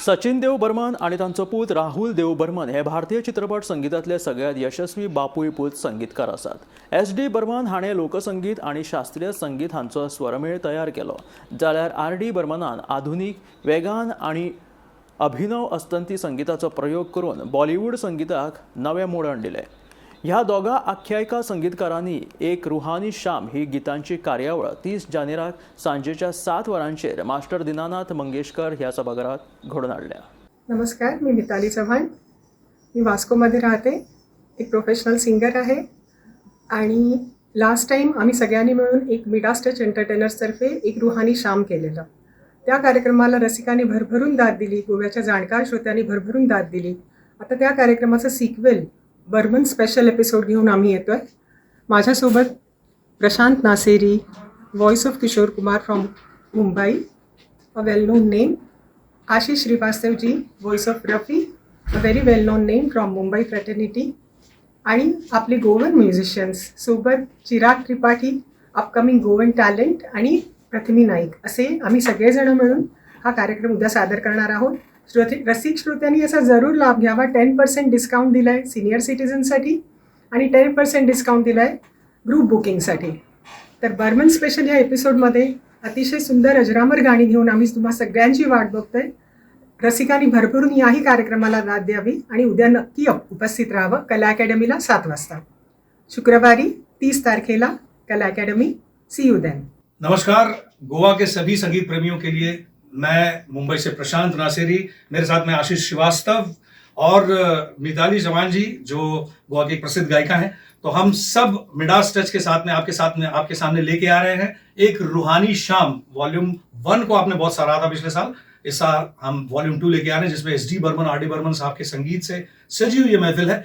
Sachin Dev Burman आनी तांचो पूत राहुल देव बर्मन हे भारतीय चित्रपट संगितांतले सगळ्यांत यशस्वी बापूय पूत संगीतकार आसात. एस डी बर्मन हाणें लोकसंगीत आनी शास्त्रीय संगीत हांचो स्वरमेळ तयार केलो, जाल्यार आर डी बर्मनान आधुनीक वेगान आनी अभिनव अस्तंती संगिताचो प्रयोग करून बॉलिवूड संगिताक नवें मोडण दिलें. ह्या दोगा आख्यायिका संगीतकारांनी एक रुहानी शाम ही गितांची कार्यावळ 30 जानेराक सांजेच्या 7 वरांचेर मास्टर दिनानाथ मंगेशकर ह्या सभाघरात घडोवन हाडल्या. नमस्कार, मी मिताली चव्हाण. मी वास्कोमध्ये राहते. एक प्रोफेशनल सिंगर आहे आणि लास्ट टाईम आम्ही सगळ्यांनी मिळून एक मिडास टच एंटरटेनर्सतर्फे एक रुहानी शाम केलेलं. त्या कार्यक्रमाला रसिकांनी भरभरून दाद दिली. गोव्याच्या जाणकार श्रोत्यांनी भरभरून दाद दिली. आता त्या कार्यक्रमाचं सिक्वेल बर्मन स्पेशल एपिसोड घेऊन आम्ही येतो आहे. माझ्यासोबत Prashant Naseri, voice of Kishore Kumar from Mumbai, a well known name, Ashish Srivastava ji, voice of Rafi, a very well known name from Mumbai fraternity, आणि आपले गोवन म्युझिशियन्स सोबत Chirag Tripathi, upcoming Goan talent, आणि प्रथिमी नाईक, असे आम्ही सगळेजण मिळून हा कार्यक्रम उद्या सादर करणार आहोत. श्रोते, रसिक श्रोत्यांनी याचा जरूर लाभ घ्यावा. 10% डिस्काउंट दिला आहे सिनियर सिटीजनसाठी आणि 10% डिस्काउंट दिला आहे ग्रुप बुकिंगसाठी. तर बर्मन स्पेशल ह्या एपिसोडमध्ये अतिशय सुंदर अजरामर गाणी घेऊन आम्ही तुम्हा सगळ्यांची वाट बघतोय. रसिकांनी भरभरून याही कार्यक्रमाला दाद द्यावी आणि उद्या नक्की उपस्थित राहावं कला अकॅडमीला 7 वाजता, शुक्रवारी 30 तारखेला कला अकॅडमी. See you then. नमस्कार, गोवा के सभी संगीत प्रेमियों के लिए मैं मुंबई से प्रशांत नासेरी, मेरे साथ में आशीष श्रीवास्तव और मिताली चौहान जी, जो गोवा की एक प्रसिद्ध गायिका हैं. तो हम सब मिडास टच के साथ में आपके साथ में आपके सामने लेके आ रहे हैं एक रूहानी शाम वॉल्यूम 1 को आपने बहुत सराहा था पिछले साल. इस साल हम वॉल्यूम 2 लेके आ रहे हैं, जिसमें S D Burman, R D Burman साहब के संगीत से सजी हुई ये महफिल है.